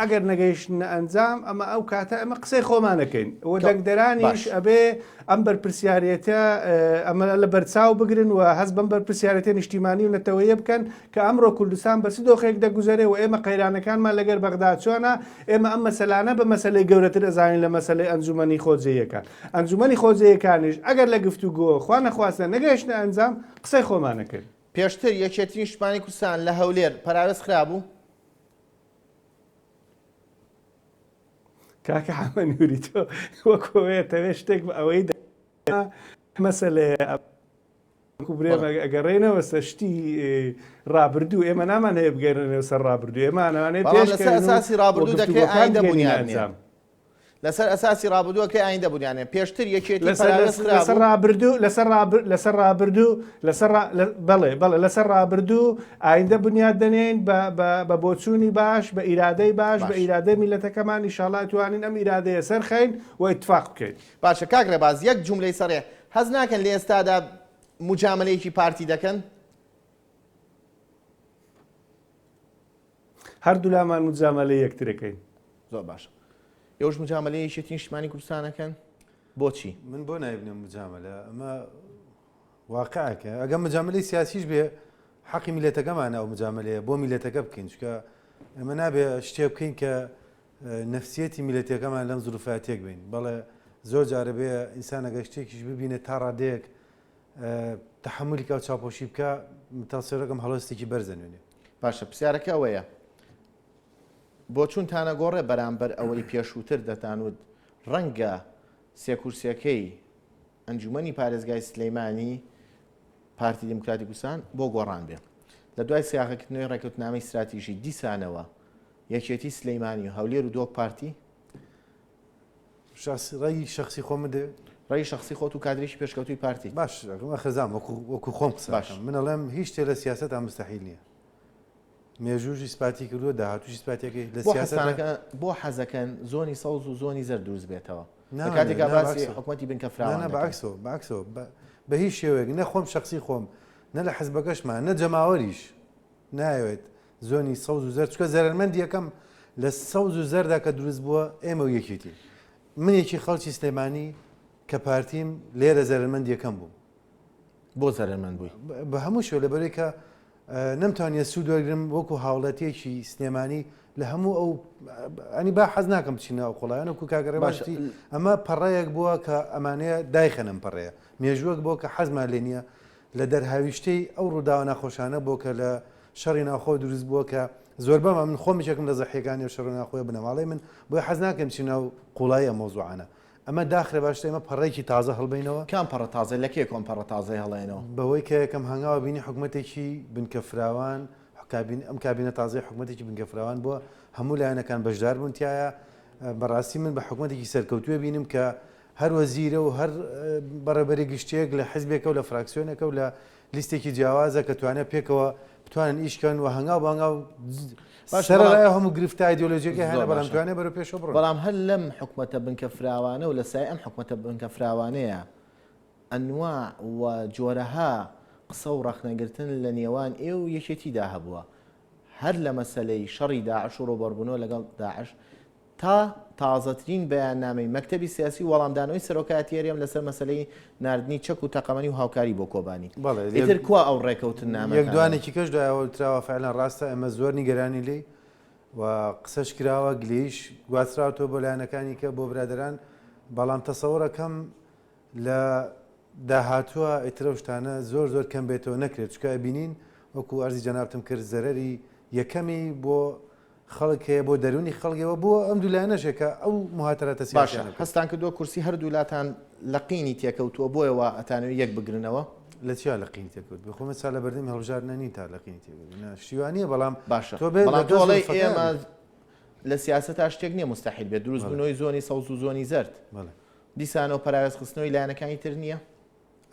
ئەگەر نەگەیشتنە ئەنجام، ئەمە ئەو کاتە ئەمە قسەی خۆمان ئەکەین و دەنگدەرانیش ئەبێ ئەم بەرپرسیارێتە ئەمە لە بەرچاو بگرن و هەست بەم بەرپرسیارێتە نیشتیمانی و نەتەوەیە بکەن کە ئەمڕۆ کوردستان بە چ دۆخێک دەگوزەرێ و ئێمە قەیرانەکانمان لەگەر بەغدا چۆنە، ئێمە ئەم مەسەلانە بە مەسەلەی گەورەتر ئەزانین لە مەسەلەی ئەنجومەنی خۆجێیەکان. ئەنجومەنی خۆجێیەکانیش ئەگەر لە گفتوگۆ، خوا نەخواستە، نەگەیشتنە ئەنجام، قسەی خۆمان ئەکەین. پێشتر یەکێتی نیشتمانی کوردستان لە هەولێر پەراوێز خرابوو؟ کاکە حەمە نوری تۆ وەکو ئەوەیە تەوێ شتێک بە ئەوەی مەسەلەیە وەکو برێم ئەگەڕێنەوە سەر شتی ڕابردوو ئێمە نامان هەیە بگەڕێنەوە سەر ڕابردوو ئێمە ئەمانەوێ بەڵام پێش لەسەر کەوین و ئەساسی و ڕابردوو دەکرێ گفتوگۆکان ئایندە بگەینە بونیاد نێن. ئەنجام. لەسەر ئەساسی ڕابردووەکەی ئایندە بونیاد نێن. پێشتر یەکێتی لەسەر پەراوێز لەسەر خرابوو. ڕابردوو لەسەر ڕابر لەسەر ڕابردوو لەسەر ڕا لە بەڵێ بەڵێ لەسەر ڕابردوو ئایندە بنیاد دەنێین بە بە بە بۆچوونی باش بە ئیرادەی باش بە باش. ئیرادەی میللەتەکەمان ئیشاڵا ئەتوانین ئەم ئیرادەیە سەرخەین و ئیتفاق بکەین. باشە کاک ڕێباز یەک جوملەی سەڕێ هەست ناکەن لە ئێستادا موجامەلەیەکی پارتی دەکەن؟ هەردوولامان موجامەلەی یەکترەکەین. زۆر باشە ئێوەش موجامەلەی یەکێتی نیشتمانی کوردستان ئەکەن؟ بۆچی؟ من بۆ نایبنم موجامەلە ئەمە واقعەکە ئەگە مجاملەی سیاسیش بێ حەقی میلەتەکەمانە ئەو مجاملەیە بۆ میلەتەکە بکەین چکە ئێمە نابێ شتێ بکەین کە نەفسیەتی میلەتەکەمان لەم زروفە تێک بین بەڵێ زۆر جارە بێ ئینسان ئەگەر شتێکیش ببینێت تا ڕادەیەک تەحەمولی کا و چاوپۆشی بکا تەسەورەکەم هەڵوێستێکی بەرز ئەنوێنێ. باشە پرسیارەکە ئەوەیە بۆچوونتان ئەگۆڕێ بەرامبەر ئەوەی پێشووتر دەتانوت ڕەنگە سێ کورسیەکەی ئەنجومەنی پارێزگای سلەیمانی پارتی دیموکراتی کوردستان بۆ گۆڕان بێ لە دوای سیاغەکردنەوەی ڕێککەوتنامەی ستراتیژی دیسانەوە یەکێتی سلەیمانی و هەولێر و دۆک پارتی شخص ڕەئی شخصی خۆمت دەوێ؟ ڕەئی شخصی خۆت و کادرێکی پێشکەوتووی پارتیت. باش خزام وەکو وەکو خۆم قسە باش. ئەکەم من ئەڵێم هیچ شتێ لە سیاسەتا مستحیل نییە مێژووش ئیسپاتی کردووە داهاتووش ئیسپاتیەکەی لە بۆ سیاسەتا حەسانەکە بۆ حەزەکەن زۆنی سەوز و زۆنی زەرد دروست بێتەوە لە نامانەوێ کاتێکا نا باسی بەعکسەوە حکومەتی بنکە نا فراوان نا دەکەن. بەعکسەوە بەعکسەوە بە بە هیچ شێوەیەک نە خۆم شخصی خۆم نە لە حزبەکەشمان نە جەماوەریش نایەوێت زۆنی سەوز و زەرد چونکە زەرەرمەندی یەکەم لە سەوز و زەردا کە دروست بووە ئێمە و یەکێتین من یەکی خەڵکی سلێمانی کە پارتیم لێرە زەرەرمەند یەکەم بووم. بۆ زەرەرمەند بووی؟ بە هەموو شێوە لەبەرەی کە نەمتوانیە سوود وەرگرم وەکو هاوڵاتیەکی سلێمانی لە هەموو ئەو ئەنی با حەز ناکەم بچینە ئەو قوڵایانە وەکو کاک ڕێباز باشە وتی ئەمە پەڕەیەک بووە کە ئەمانەیە دایخەن ئەم پەڕەیە مێژووەک بووە کە حەزمان لێ نییە لە دەرهاویشتەی ئەو ڕووداوە ناخۆشانە بووە کە لە شەڕی ناوخۆ دروست بووە کە زۆربەمان من خۆم یەکێکم لە زەحیەکانی ئەو شەڕە ناوخۆیە بنەماڵەی من بۆیە حەز ناکەم بچینە ناو قوڵایی ئەم مەوزوعانە ئەمە داخرێ باشترە ئێمە پەڕەیەکی تازە هەڵبەینەوە. کام پەڕە تازە؟ لە کێ کۆن پەڕە تازەی هەڵەیەنەوە؟ بەوەی کە یەکەم هەنگاوە بینی حکومەتێکی بنکە فراوان کابین ئەم کابینە تازەی حکومەتێکی بنکە فراوان بووە هەموو لایەنەکان بەشدار بوون تیایا بەڕاستی من بە حکومەتێکی سەرکەوتووێ بینم کە هەر وەزیرە و هەر بەڕێوەبەری گشتییەک لە حزبێکە و لە فراکسیۆنێکە و لە لیستێکی جیاوازە کە توانێت پێکەوە بتوانن ئیش کەن و هەنگاو بە هەنگاو باشە بەڵام سەرەڕای هەموو گرفتە ئایدیۆلۆژییەکە هەنە زۆر بەڵام باشە توانێت بەرەو پێشەوە بڕۆن. بەڵام هەر لەم حکومەتە بنکە فراوانە و لە سایەی ئەم حکومەتە بنکە فراوانەیە ئەنواع و جۆرەها قسە و ڕەخنەگرتن لە نێوان ئێوە و یەکێتیدا هەبووە هەر لە مەسەلەی شەڕی داعش و ڕووبەڕبوونەوە لەگەڵ داعش تا تازەترین بەیاننامەی مەکتەبی سیاسی و وەڵامدانەوەی سەرۆکایەتی هەرێم لەسەر مەسەلەی ناردنی چەک و تەقەمەنی و هاوکاری بۆ کۆبانی. بەڵێ ئیتر کوا ئەو یەک ڕێکەوتننامەتانە؟ دوانێکی کەش دوایەوە وتراوە فعلا ڕاستە ئێمە زۆر نیگەرانین لێی و قسەش کراوە گلەییش گواستراوەتەوە بۆ لایەنەکانی کە بۆ برادەران بەڵام تەسەوڕەکەم لە داهاتووە ئیتر ئەو شتانە زۆر زۆر کەم بێتەوە نەکرێت چونکە ئەبینین وەکو ئەرزی جەنابتم کرد زەرەری یەکەمی بۆ خەڵک هەیە بۆ دەروونی خەڵکەوە بۆ ئەم دوو لایەنەش هەیە کە ئەو موهاتەراتە باشە سیاسیانە بکەن. هەستان کردووە کورسی هەردوولاتان لە قینی تێکەوتووە بۆیە وا ئەتانەوێ یەک بگرنەوە؟ لە چیا لە قینی تێکەوتبێ خۆ من چا لە بەردەمی هەڵبژاردنە نین تا لە قینی تێکەوتبێ نا شتی وا نییە بەڵام باشە تۆ بێ لە بەڵام تۆ دەست ئەڵێی زوڵفەکان ئێمە بێ. لە سیاسەتا شتێک نییە موستەحیل بێت دروست بەڵێ. بوونەوەی زۆنی سەوز و زۆنی زەرد بەڵێ. دیسانەوە پەراوێز خستنەوەی لایەنەکانی تر نییە؟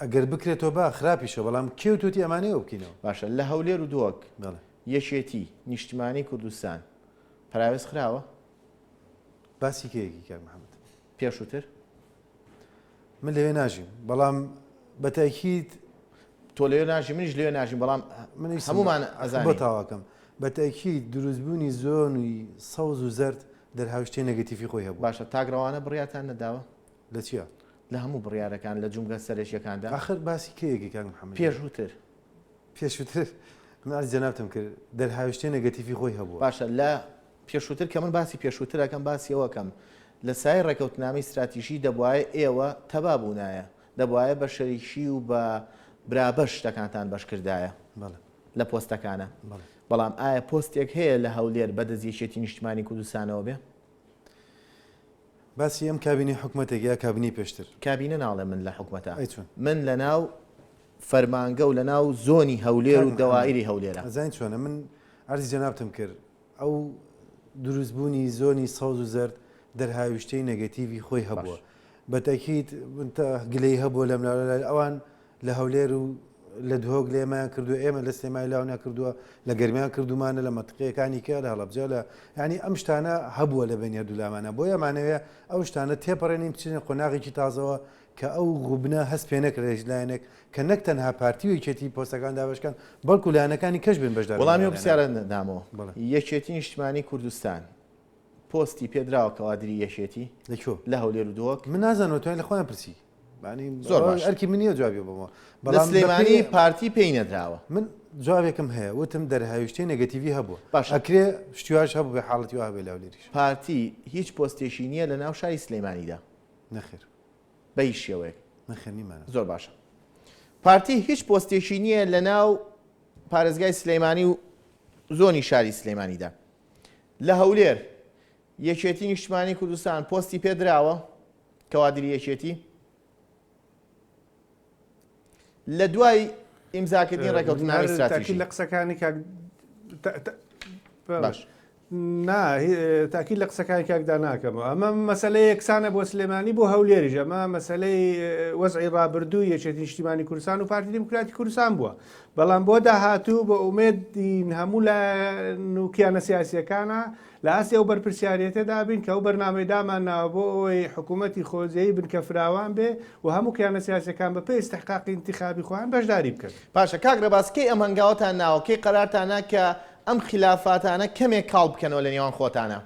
ئەگەر بکرێتەوە با خراپیشە بەڵام کێ وتوێتی ئەمانەیەوە بکەینەوە؟ باشە لە هەولێر و دهۆک بەڵێ. یەکێتی نیشتمانی کوردستان پەراوێز خراوە؟ باسی کێ ئەکەی کاک محمد؟ پێشووتر. من لەوێ ناژیم بەڵام بە تەئکید. تۆ لەوێ ناژی منیش لەوێ ناژیم بەڵام منیش هەموومان بۆ ئەزانین. تاواکەم بە تەئکید دروستبوونی زۆنی سەوز و زەرد دەرهاویشتەی نەگەتیفی خۆی هەبووە. باشە تاکڕەوانە بڕیارتان نەداوە؟ لە چیا؟ لە هەموو بڕیارەکان لە جومگە سەرەکیەکاندا؟ ئاخر باسی کەی ئەکەی کاک محمد گیان؟ پێشووتر. پێشووتر من عەرزی جەنابتم کرد دەرهاویشتەی نەگەتیفی خۆی هەبووە. باشە لە پێشووتر کە من باسی پێشووتر ئەکەم باسی ئەوە ئەکەم لە سایەی ڕێکەوتنامەی ستراتیژی دەبوایە ئێوە تەبا بوونایە دەبوایە بە شەریکی و بە برابەش شتەکانتان بەش کردایە بەڵێ. لە پۆستەکانە بەڵێ. بەڵام ئایا پۆستێک هەیە لە هەولێر بەدەست یەکێتی نیشتمانی کوردستانەوە بێ؟ باسی ئەم کابینەی حکومەتێک یا کابینەی پێشتر؟ کابینە ناڵێم من لە حکومەتە. ئەی چۆن؟ من لە ناو فەرمانگە و لە ناو زۆنی هەولێر کاک و محەمەد دەوائیری هەولێرە. ئەزانی چۆنە من عەرزی جەنابتم کرد ئەو دروستبوونی زۆنی سەوز و زەرد دەرهاویشتەی نەگەتیڤی خۆی هەبووە باش. بە تەئکید گلەیی هەبووە لەم لاو لای ئەوان لە هەولێر و لە دهۆک لە ئێمەیان کردووە ئێمە لە سلێمانی لاونیان کردووە لە گەرمیان کردومانە لە مەنتقەکانی کە لە هەڵەبجە لە یعنی ئەم شتانە هەبووە لە بەینی هەردوولامانە بۆیە ئەمانەوێ ئەو شتانە تێپەڕێنین بچینە قۆناغێکی تازەوە کە ئەو غوبنە هەست پێ نەکرێت هیچ لایەنێک کە نەک تەنها پارتی و یەکێتی پۆستەکان دابەشکەن بەڵکو لایەنەکانی کەش بن بەشدار بن وەڵامی ئەو لەوانە. پرسیارە نامەوە. بەڵێ. یەکێتی نیشتمانی کوردستان پۆستی پێدراوە کەوادری یەکێتی؟ لە کوێ؟ لە هەولێر و دهۆک؟ من نازانم توانی لە خۆیان پرسی. زۆر باش. ئەرکی من نییە جوابی بەمەوە. لە سلێمانی پارتی پێی نەدراوە. من جوابێکم هەیە وتم دەرهاویشتەی نێگەتیڤی هەبووە. باشە. ئەکرێ شتی واش هەبووبێ حاڵەتی وا هەبێ لە هەولێریش. پارتی هیچ پۆستێکی نییە لە ناو شاری سلێمانیدا. نەخێر. بە هیچ شێوەیەک. نەخێر نیمانە. زۆر باشە. پارتی هیچ پۆستێکی نییە لە ناو پارێزگای سلێمانی و زۆنی شاری سلێمانیدا. لە هەولێر یەکێتی نیشتمانی کوردستان پۆستی پێدراوە؟ کەوادری یەکێتی لە دوای ئیمزاکردنی ڕێکەوتنامەی ستراتیژی. لە قسەکانی کاک باش نا تاکید لە قسەکانی کاکدا ناکەمەوە ئەمە مەسلەی یەکسانە بۆ سلێمانی بۆ هەولێریش ئەمە مەسلەی وەزعی ڕابردوو یەکێتی نیشتیمانی کوردستان و پارتی دیموکراتی کوردستان بووە بەڵام بۆ داهاتوو بە ئومێدین هەموو لایەن و کیانە سیاسیەکانە لە ئاستی ئەو بەرپرسیاریەتەدا بین کە ئەو بەرنامەی دامانناوە بۆ ئەوەی حکوومەتی خۆجێی بنکە فراوان بێ و هەموو کیانە سیاسیەکان بە پێی ئیستحقاقی ئینتیخابی خۆیان بەشداری بکەن. باشە کاک ڕێباز کەی ئەم هەنگاوەتان ناوە؟ کەی قەرارتان نا کە ئەم خیلافاتانە کەمێک کاڵ بکەنەوە لە نێوان خۆتانا؟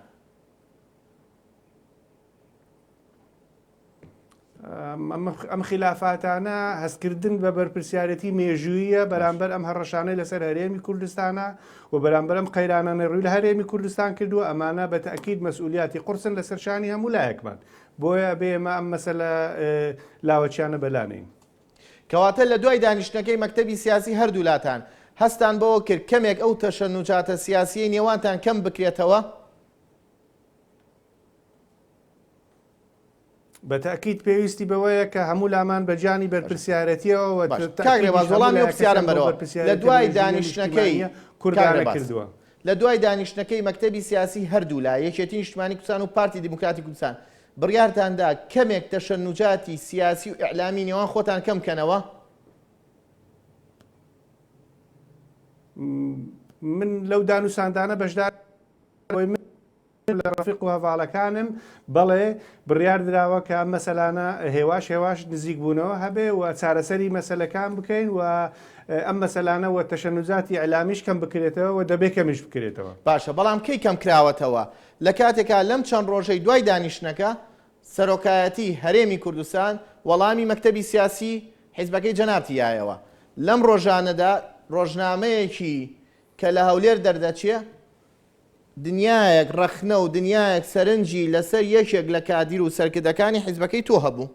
ئەم خیلافاتانە هەستکردن بە بەرپرسیارەتی مێژوویە بەرامبەر ئەم هەڕەشانەی لەسەر هەرێمی کوردستانە و بەرامبەر ئەم قەیرانانەی ڕووی لە هەرێمی کوردستان کردووە ئەمانە بە تەئکید مەسئولیاتی قورسن لەسەر شانی هەموو لایەکمان بۆیە ئەبێ ئێمە ئەم مەسەلە لاوەکیانە بەلانێین. کەواتە لە دوای دانیشتنەکەی مەکتەبی سیاسی هەردوولاتان هەستان بەوە کرد کەمێک ئەو تەشەنوجاتە سیاسیەی نێوانتان کەم بکرێتەوە؟ بە تەئکید پێویستی بەوەیە کە هەموو لامان بە گیانی بەرپرسیارەتیەوە و باش کاک تەئکیدیش رێباز هەموو وەڵامی ئەو لایەکەکان پرسیارەم بەو بەرەوە لە بەرپرسیارەتیە دوای مێژووییە دانیشتنەکەی نیشتیمانیە کاک کوردانە رێباز کردووە. لە دوای دانیشتنەکەی مەکتەبی سیاسی هەردوولا یەکێتی نیشتمانی کوردستان و پارتی دیموکراتی کوردستان بڕیارتان دا کەمێک تەشەنوجاتی سیاسی و ئیعلامی نێوان خۆتان کەم بکەنەوە؟ من لەو دانوساندانە بەشدار من لە ڕەفیق و هەڤاڵەکانم، بەڵێ بڕیار دراوە کە ئەم مەسەلانە هێواش هێواش نزیک بوونەوە هەبێ و چارەسەری مەسەلەکان بکەین و ئەم مەسەلانە و تەشەنوجاتی ئیعلامیش کەم بکرێتەوە و دەبێ کەمیش بکرێتەوە. باشە بەڵام کەی کەم کراوەتەوە؟ لە کاتێکا لەم چەند ڕۆژەی دوای دانیشتنەکە سەرۆکایەتی هەرێمی کوردستان وەڵامی مەکتەبی سیاسی حیزبەکەی جەنابتی یایەوە لەم ڕۆژانەدا ڕۆژنامەیەکی کە لە هەولێر دەردەچێ دنیایەک ڕەخنە و دنیایەک سەرنجی لەسەر یەکێک لە کادیر و سەرکردەکانی حیزبەکەی تۆ هەبوو.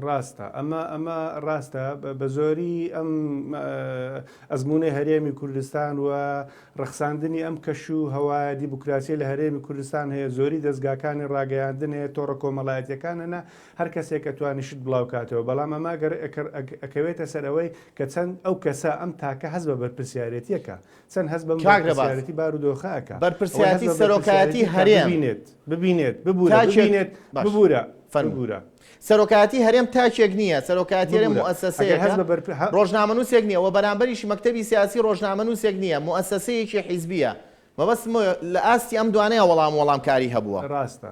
ڕاستە ئەمە ئەمە ڕاستە بە زۆری ئەم ئەزمونەی هەرێمی کوردستان و ڕەخساندنی ئەم کەش و هەوایە دیموکراسیە لە هەرێمی کوردستان هەیە زۆری دەستگاکانی ڕاگەیاندن هەیە تۆڕە کۆمەڵایەتیەکان هەنە هەر کەسێک ئەتوانی شت بڵاو کاتەوە بەڵام ئەمە گەر ئەکەوێتە سەر ئەوەی کە چەند ئەو کەسە ئەم تاکە هەست بە بەرپرسیارێتیەکە چەند هەست بەم کاک رێباز بەرپرسیارێتی بارودۆخە ئەکا ئەوەی هەست بەرپرسیارەتی بە سەرۆکایەتی بەرپرسیارێتی بکا هەرێم ببینێت ببینێت ببورە تاکێک ببینێت باش ببورە فەرموو ببورە سەرۆکایەتی هەرێم تاکێک نییە سەرۆکایەتی هەرێم ببورە ئەگەر هەست موئەسەسەیەکە بە بەرپ هە ڕۆژنامەنووسێک نییە وە بەرامبەریشی مەکتەبی سیاسی ڕۆژنامەنووسێک نییە موئەسەسەیەکی حیزبییە مەبەستم لە ئاستی ئەم دوانەیە وەڵام وەڵامکاری هەبووە. ڕاستە.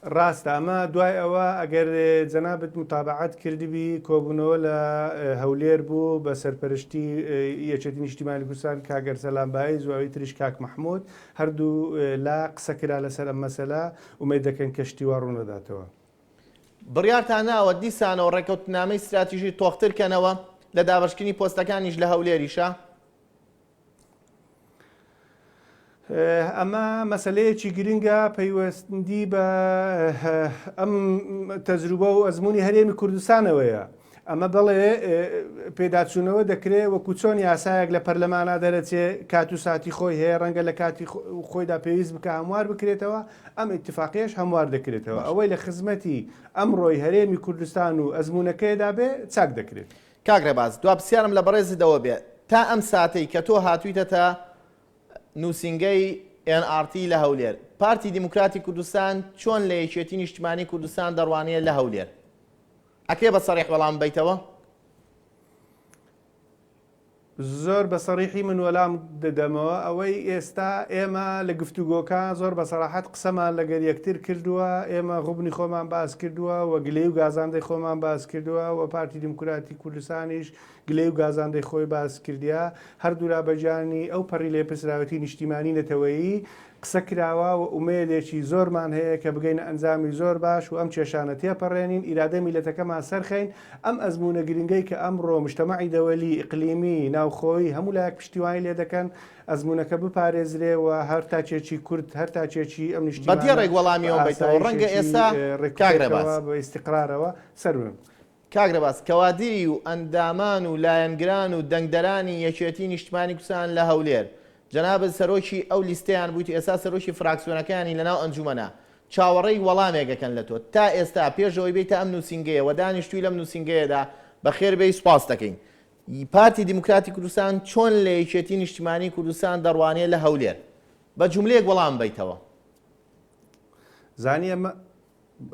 ڕاستە ئەمە دوای ئەوە ئەگەر جەنابت متابەعەت کردبی کۆبوونەوە لە هەولێر بوو بە سەرپەرشتی یەکێتی نیشتیمانی کوردستان کاک ئەرسەلان بایز و ئەوی تریش کاک مەحمود هەردوو لا قسە کرا لەسەر ئەم مەسەلە ئومێد دەکەن کە شتی وا ڕوونەداتەوە. بڕیارتان ناوە دیسانەوە ڕێکەوتنامەی ستراتیژی تۆختر کەنەوە لە دابەشکردنی پۆستەکانیش لە هەولێریشا؟ ئەمە مەسەلەیەکی گرنگە پەیوەندی بە ئەم تەجروبە و ئەزمموی هەرێمی کوردستانەوەیە. ئەمە بەڵێ پێداچوونەوە دەکرێت وەکو چۆن یاسایەک لە پەرلەمانە دەرەچێ کات و ساتی خۆی هەیە ڕەنگە لە کاتی خۆیدا پێویست بکە هەموار بکرێتەوە ئەم ئیتفاقیش هەموار دەکرێتەوە ئەوەی لە خزمەتی ئەمڕۆی هەرێمی کوردستان و ئەزمونونەکەیدا بێ چاک دەکرێت. کاک ڕێباز دوا پرسیارم لە بەڕێزت ئەوە بێ تا ئەم ساتەی کە تۆ هاتوویتەتە نووسینگەی ئێن ئاڕ تی لە هەولێر پارتی دیموکراتی کوردستان چۆن لە یەکێتی نیشتمانی کوردستان دەڕوانێ لە هەولێر؟ ئەکرێ بە سەڕیح وەڵام بەیتەوە؟ زۆر بە سەڕیحی من وەلام دەدەمەوە ئەوەی ئێستا ئێمە لە گفتوگۆکان زۆر بە سەراحەت قسەمان لەگەر یەکتر کردووە ئێمە غوبنی خۆمان باس کردووە و گلەی و گازاندەی خۆمان باس کردووە و پارتی دیموکراتی کوردستانیش گلەی و گازاندەی خۆی باس کردیە هەردوولا بە گیانی ئەو پەڕی لێپرسراوێتی نیشتیمانی نەتەوەیی قسە کراوە و ئومێدێکی زۆرمان هەیە کە بگەینە ئەنجامی زۆر باش و ئەم کێشانە تێپەڕێنین، ئیرادەی میللەتەکەمان سەرخەین، ئەم ئەزموونە گرنگەی کە ئەمڕۆ مجتەمەعی دەوەلی، ئیقلیمی، ناوخۆیی هەموو لایەک پشتیوانی لێ دەکەن، ئەزموونەکە بپارێزرێ و هەر تاکێکی کورد، هەر تاکێکی ئەم بە نیشتیمانە دێڕێک بە وەڵامی ئەوە بەیتەوە ڕەنگە ئاسایشێکی ئێستا کاک ڕێباز. ڕێکوپێکەوە، بە ئیستیقرارەوە سەر بن. کاک ڕێباز کەوادری و ئەندامان و لایەنگران و دەنگدەرانی یەکێتی نیشتمانی کوردستان لە هەولێر، جەنابت سەرۆکی ئەو لیستەیان بوویت و ئێستا سەرۆکی فراکسیۆنەکەیانی لەناو ئەنجومەنە، چاوەڕێی وەڵامێک ئەکەن لە تۆ. تا ئێستا پێش ئەوەی بێیتە ئەم نووسینگەیە و دانیشتووی لەم نووسینگەیەدا بەخێر بێی سوپاست دەکەین. پارتی دیموکراتی کوردستان چۆن لە یەکێتی نیشتمانی کوردستان دەڕوانێ لە هەولێر؟ بە جوملەیەک وەڵام بەیتەوە. زانی ئەمە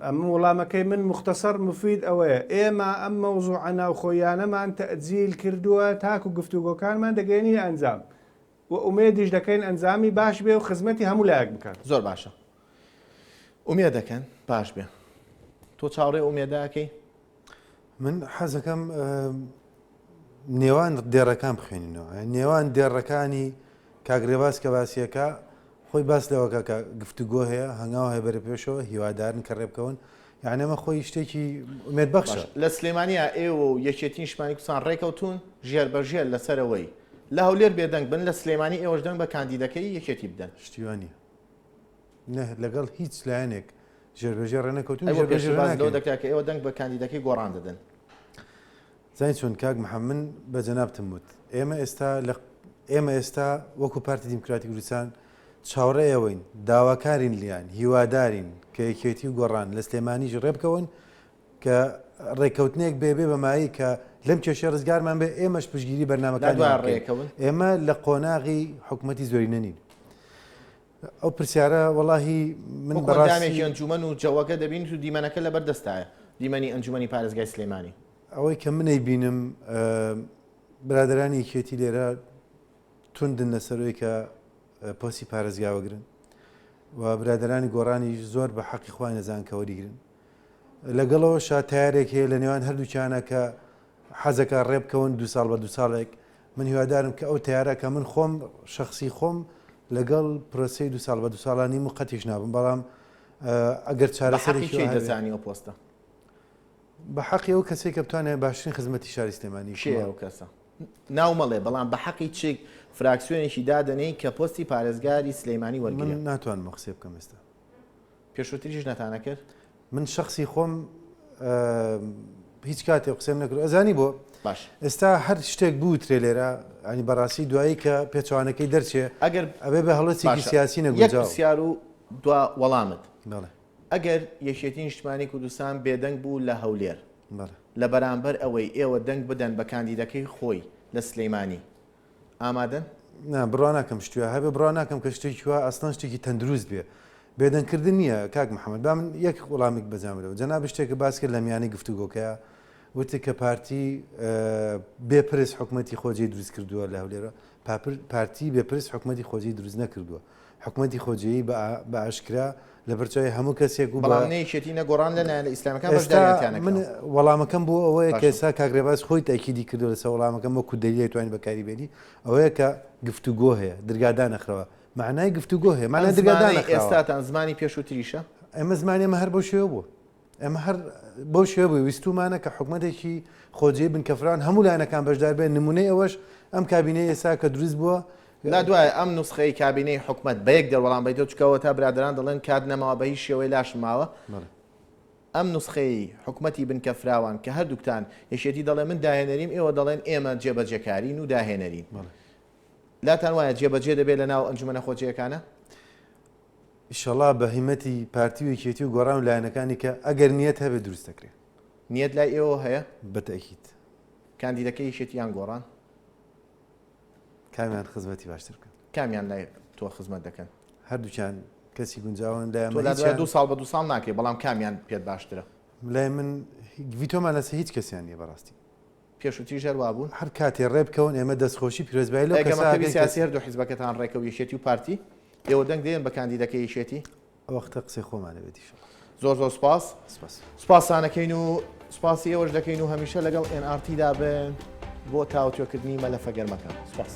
ئەم وڵامەکەی من موختەسەر موفید ئەوەیە ئێمە ئەم مەوزوعە ناوخۆییانەمان تەئجیل کردووە تاکو گفتوگۆکانمان دەگەیەنینە ئەنجام و ئومێدیش دەکەین ئەنجامی باش بێ و خزمەتی هەموو لایەک بکات. زۆر باشە ئومێد دەکەن باش بێ تۆ چاوەڕێ ئومێدە ئەکەی؟ من حەزەکەم نێوان دێڕەکان بخوێنینەوە نێوان دێڕەکانی کاک ڕێباز کە باسیەکە خۆی باس لەوەکە کە گفتوگۆ هەیە هەنگاو هەیە بەرە پێشەوە هیوادارن کە ڕێبکەون یعنی ئەمە خۆی شتێکی ئومێد بەخشە. لە سلێمانیا ئێوە و یەکێتی نیشتمانی کوردستان ڕێکەوتوون ژێر بە ژێر لەسەر ئەوەی لە هەولێر بێدەنگ بن لە سلێمانی ئێوەش دەنگ بە کاندیدەکەی یەکێتی بدەن. شتی وا نییە نە لەگەڵ هیچ لایەنێک ژێر بە ژێر ڕێنەکەوتوون ئەی بۆ ژێر بە پێشتر ژێر باس لەوە ناکەوین. دەکرا کە ئێوە دەنگ بە کاندیدەکەی گۆڕان دەدەن. زانی چۆن کاک محەمەد من بە جەنابتم وت ئێمە ئێستا لە ئێمە ئێستا وەکو پارتی دیموکراتی کوردستان چاوەڕێ ئەوەین داواکارین لیان هیوادارین کە یەکێتی و گۆڕان لە سلێمانیش ڕێبکەون کە ڕێککەوتنێک بێ بێ بە مایەی کە لەم کێشەیە ڕزگارمان بێ ئێمەش پشتگیری لە بەرنامەکانیان دوای بکەین ڕێکەون. ئێمە لە قۆناغی حکومەتی زۆرینە نین. ئەو پرسیارە وەڵاهی من وەکو بەڕاستی ئەندامێکی ئەنجومەن و جەوەکە دەبینیت و دیمەنەکە لەبەر دەستایە دیمەنی ئەنجومەنی پارێزگای سلێمانی. ئەوەی کە من ئەیبینم برادەرانی یەکێتی لێرە توندن لەسەر ئەوەی کە پۆستی پارێزگا وەگرن و برادەرانی گۆڕانیش زۆر بە حەقی خۆیان دەزان کە وەریگرن لەگەڵەوەشا تەیارێک هەیە لە نێوان هەردووکیانە کە حەزەکە ڕێبکەون دو ساڵ بە دو ساڵێک من هیوادارم کە ئەو تەیارە کە من خۆم شخصی خۆم لەگەڵ پرۆسەی دو ساڵ بە دو ساڵان نیم و قەتیش نابم بەڵام ئەگەر بە حەقی چارەسەرێکی کێی وا هەبێ دەزانی ئەو پۆستە؟ بە حەقی ئەو کەسەی کە بتوانێت باشترین خزمەتی شاری سلێمانی کێیە کۆمەڵ ئەو کەسە؟ ناو مەڵێ بەڵام بە حەقی چ فراکسیۆنێکی دادەنێی کە پۆستی پارێزگاری سلێمانی من وەرگرێ؟ ناتوانم ئەو قسەیە بکەم ئێستا. پێشووتریش نەتانەکرد؟ من شەخسی خۆم هیچ کاتێ قسەم نەکرد ئەزانی بۆ باش ئێستا هەر شتێک بوترێ لێرە ئەنی بەڕاستی دوایی کە پێچوانەکەی دەرچێ ئەگەر ئەبێ بە هەڵوێستێکی باشە سیاسی یەک نەگونجاو. پرسیار و دوا وەڵامت بەڵێ. ئەگەر یەکێتی نیشتمانی کوردستان بێدەنگ بوو لە هەولێر بەڵێ. لە بەرامبەر ئەوەی ئێوە دەنگ بدەن بە کاندیدەکەی خۆی لە سلەیمانی ئامادەن؟ نا بڕوا ناکەم شتی وا هەبێ، بڕوا ناکەم کە شتێکی وا ئەسڵەن شتێکی تەندروست بێ. بێدەنگکردن نییە کاک محەمەد. با من یەک وەڵامێک بەجام بدەمەوە. جەنابت شتێکت باس کرد لە میانەی گفتوگۆکەیا. وتت کە پارتی بێ پرس حکومەتی خۆجێی دروست کردووە لە هەولێرە پارتی بێ پرس حکومەتی خۆجێی دروست نەکردووە حکومەتی خۆجێی بە ئاشکرا لە بەرچاوی هەموو کەسێک و بەڵام نە یەکێتی نە گۆڕان لە لایەنە ئیسلامەکان بەشداریان تیا من نەکراوە. وەڵامەکەم بۆ ئەوەیە کە باشە. ئێستا کاک ڕێباز خۆی تەئکیدی کردووە لەسەر وەڵامەکەم وەکو دەلیل توانی بەکاری بێنی ئەوەیە کە گفتوگۆ هەیە درگا دانەخراوە مەعنای گفتوگۆ هەیە ئەم مەعنای درگا زمانەی دانەخراوە. ئێستاتان زمانی پێشووتریشە؟ ئێمە زمانی ئێمە هەر بەو شێوە بووە. ئێمە هەر بەو شێوە بووی ویستومانە کە حکومەتێکی خۆجێی بنکەفراوان هەموو لایەنەکان بەشدار بێن نمونەی ئەوەش ئەم کابینەی ئێستا کە دروست بووە. لا دوایە ئەم نوسخەی کابینەی حکومەت بە یەک دەر وەڵام بەیتەوە چونکە ئەوەتا برادەران دەڵێن کات نەماوە بە هیچ شێوەی لاشم ماوە ئەم نوسخەی حکومەتی بنکە فراوان کە هەردووکتان یەکێتی دەڵێ من داهێنەریم ئێوە دەڵێن ئێمە جێبەجێکارین و داهێنەرین لاتان وایە جێبەجێ دەبێت لە ناو ئەنجومەنە خۆجێیەکانە؟ ئیشەڵا بە هیمەتی پارتی و یەکێتی و گۆڕان و لایەنەکانی کە ئەگەر نیەت هەبێت دروست دەکرێت. نیەت لای ئێوە هەیە؟ بە تەئکید. کاندیدەکەی یەکێتی یان گۆڕان؟ کامیان خزمەتی باشتر بکەن؟ کامیان لای تۆ خزمەت دەکەن؟ هەردووکیان کەسی گونجاون لای تۆ من لات وایە هیچیان دوو ساڵ بە دوو ساڵ ناکرێ بەڵام کامیان پێت باشترە؟ لای من ڤیتۆمان لەسەر هیچ کەسیان نییە بەڕاستی. پێشووتریش هەر وابوون؟ هەر کاتێ ڕێ بکەون ئێمە دەستخۆشی پیرۆزبایی لەو ئەگەر کەسە مەکتەبی ئەکەین کە سیاسی هەردوو حیزبەکەتان ڕێکەوت یەکێتی و پارتی، ئێوە دەنگ دەیەن بە کاندیدەکەی یەکێتی؟ ئەوەختە قسەی خۆمان ئەبێت ئیشەڵا. زۆر زۆر سوپاس. سوپاس. سوپاستان ئەکەین و سوپاسی ئێوەش دەکەین و هەمیشە لەگەڵ ئێن ئاڕ تی دا بن بۆ تاوتوێکردنی مەلەفە گەرمەکان. سوپاس.